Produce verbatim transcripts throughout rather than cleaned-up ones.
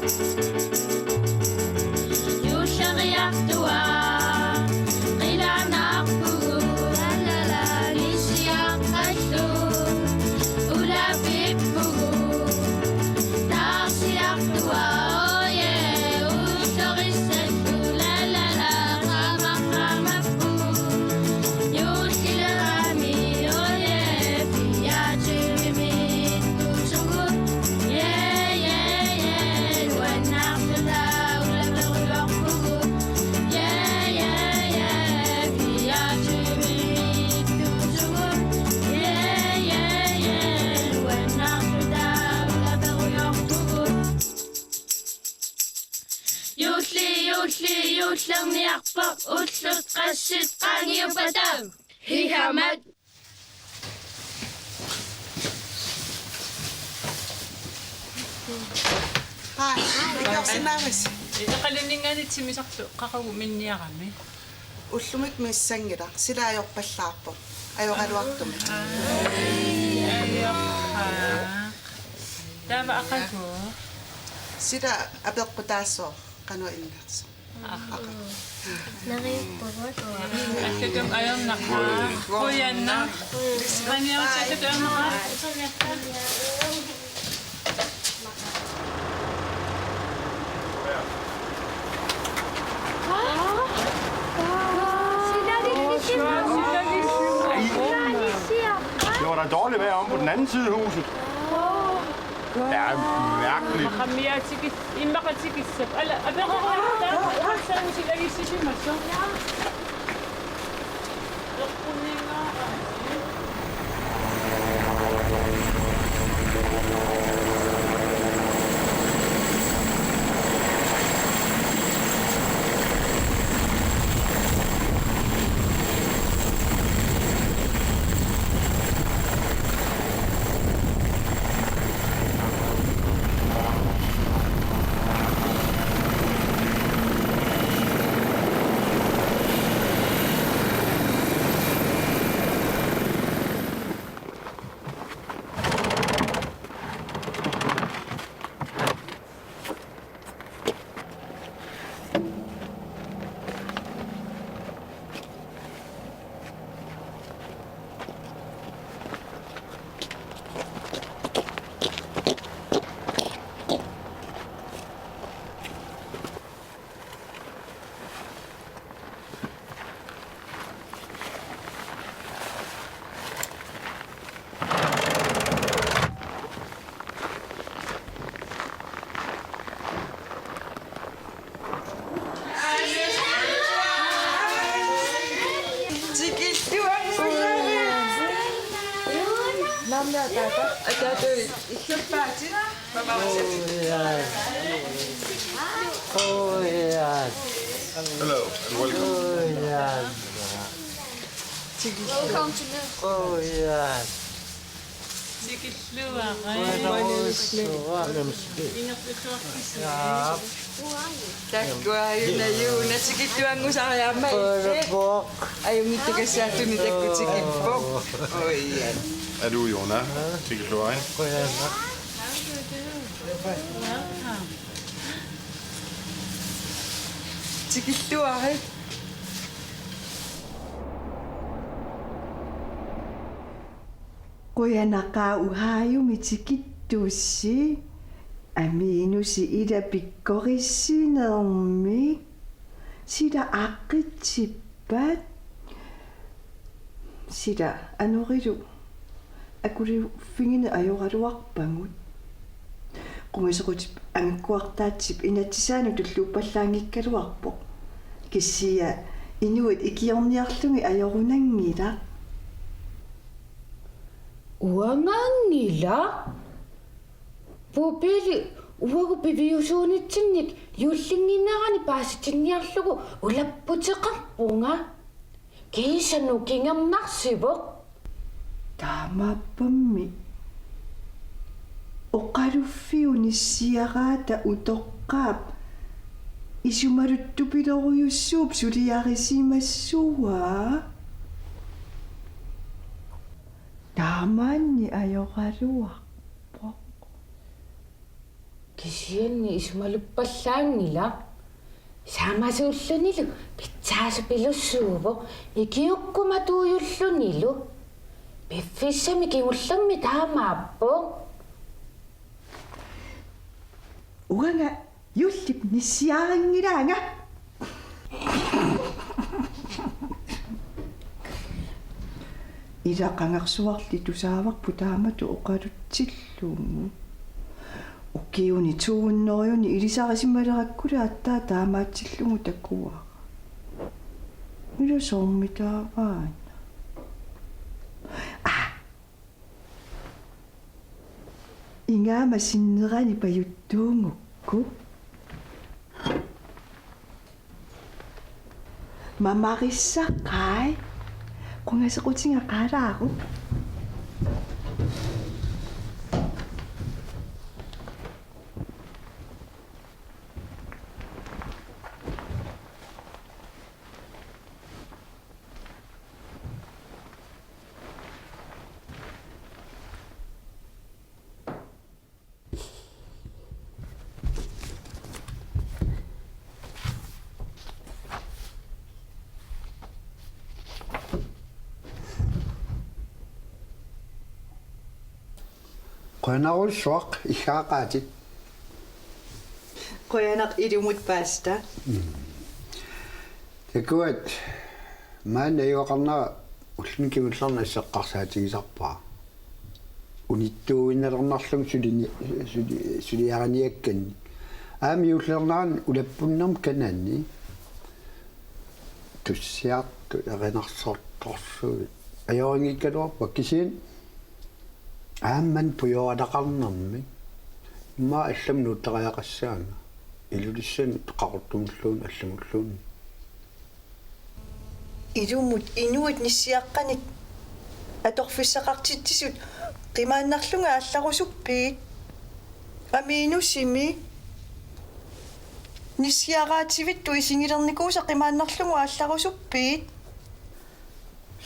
Juulleriartuaq qilanaarpugut, nissiartugut, ulapippugut, taarsiartuaq, oje, ullorissatut, la, la, la, qama, qamappugut, juullilerami, oje, fireogtyve-mi. Juulli, juulli, juullerniarpoq, ullut qassit qaangiuppata. Hihamat. Hej. Ikiorsinnaavusi. Iqalunningaani timmisartoq qaqugu minniarami. Ullumi misissanngilaq, sila ajorpallaarpoq. Ajoraluartumik. Ajorpaaq. Taava aqagu. Sila apeqqutaassaaq qanoq innersoq. Neriuppugut. Allatum ajornaqaaq. Qujanaq. Qaniaritsi allatum ajornaqaaq. Det var da dårligt vejr om på den anden side af huset. Det er mærkeligt. Immaqa tikis-, immaqa tikissap. Ala, apeqarujorta, tassaagu silagissisimasoq. Hello and welcome. Welcome to Nuuk. Tikilluarit. Inertittuartisi. Takuuk, Juna, Juna, tikilluanngusariaamma. Ajunngitsukassaattuni takuuk tikippoq. Oi. Er du Juna? Tikilluarit. Tikilluarit. Qujanaqaaq Ohiomit tikittusi. Aminusi ila pikkorissinermik. Sila aqitsippat. Sila anorilu akuliffigineq ajoraluarpagut. Qungasoqutip angakkuartaatsip inatsisaanut tulluuppallaanngikkaluarpoq. Kisianni inuit ikiorniarlugit ajorunanngilaq. Uanganngilaq. Puupili uagut piviusuunitsinnik juullinnginnerani paasitinniarlugu ulapputeqarpunga. Kiisanuk kingornarsivoq. Taamaappammi oqaluffiup nissiaraata utoqqaap isumaluttupilorujussuup suliarisimasua. Taamaanni ajoraluarpoq. Kisianni isumaluppallaanngilaq. Saamasuullunilu pitsaasupilussuuvoq ikiukkumatuujullunilu. Piffissami kingullermi taamaappoq. Uanga juullip nissiarinngilaanga. Ila qangarsuarli tusaavarput taamatut oqalutsillugu. Ukiuni to hundrediuni ilisarisimalerakkulu aatsaat taamaatsillugu takuara. Ila soormi taavaana. Aa. Ingammik sinnerani pajuttuugukku. Mamarissaqai. Qungasequtiga qaalaaruk. Qujanarsuaq, iggaaqaatit. Qujanaq ilumut, paastaa. Mm. Takuat, maanna najugaqarnera ulluni kingullerni eqqarsaatigisarpara. Unittuuinnarnarlunga sulini-, suli-, suliariniakkanni. Aamma juullernerani ulappunnermi kanani. Tussiartut erinarsortorsuit. Ajorinngikkaluarpakka kisianni aamma pujooralaqarnermik. Immaqa allamut nuuttariaqassaanga. Ilulissani Qaqortumulluunniit allamulluunniit. Ilumut inuit nissiaqqanik atorfissaqartitsisut qimaannarlunga aallarusuppiit? Amiinusimi nissiaraatsivittut isigilernikuusat qimaannarlugit aallarusuppiit?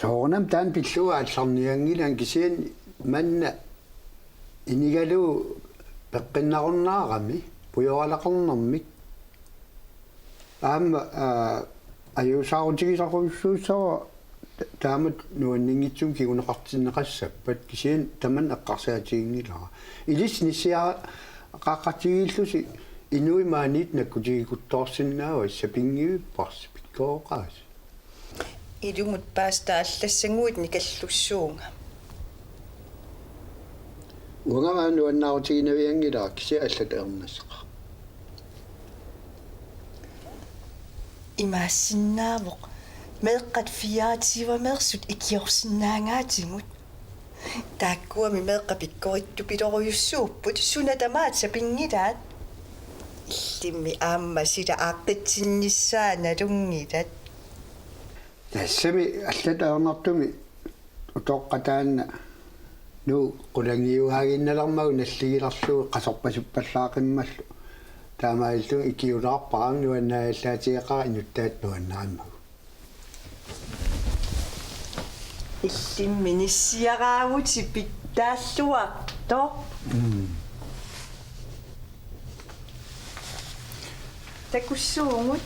Soorunami taanna pillugu aallarnianngilanga kisianni manna inigalugu peqqinnarunnaarami pujooralaqarnermik. Aamma, aa, ajuusaarutigisarujussuussavara ta-, taamatut nuanninngitsumik kinguneqartinneqassappat kisianni tamanna eqqarsaatiginngilara. Ilissi nissiaqaqqatigiillusi inuit maaniittut nakkutigikuttoorsinnaavasi, sapinngivipparsi, pikkooqaasi. Ilumut paastaa, allassaguit nikallussuunga. Uanga aamma nuannaarutiginavianngilara kisianni allatut ernasseqaaq. Imaassinnaavoq meeqqat fireogtyvemeersut ikiorsinnaangaatigut. Taakkuami meeqqat pikkorittupiloorujussuupput, suna tamaat sapinngilaat. Illimmi aamma sila aaqqitsinnissaa nalunngilat. Tassami allatut ajornartumik utoqqaat taanna Nuup qulangiugaaginnalermagu nalligilerlugu qasorpasippallaaqimmallu. Taamaalilluni ikiulaarpara, nuannaajallaatigeqaara inuttaata nuannarimmagu. Illimmi nissiaraavutit pitsaalluartoq. Mm. Takussuugut.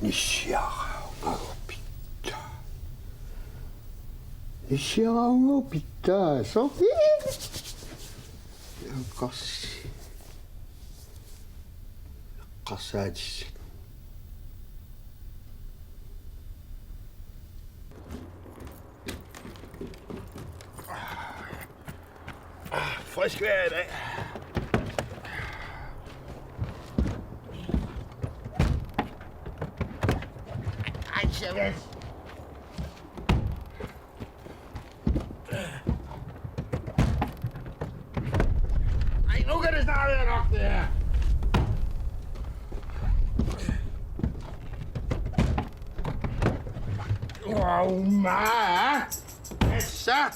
Nissiaraangagit pitsaa. Nissiaraangagit pitsaa. Soorlu. Eqqars-, eqqarsaatissat. Ah, frisk vejr i dag. Ej, seriøst. Ej, nu kan det snart være nok, det her. Wow, ma. Hvad så?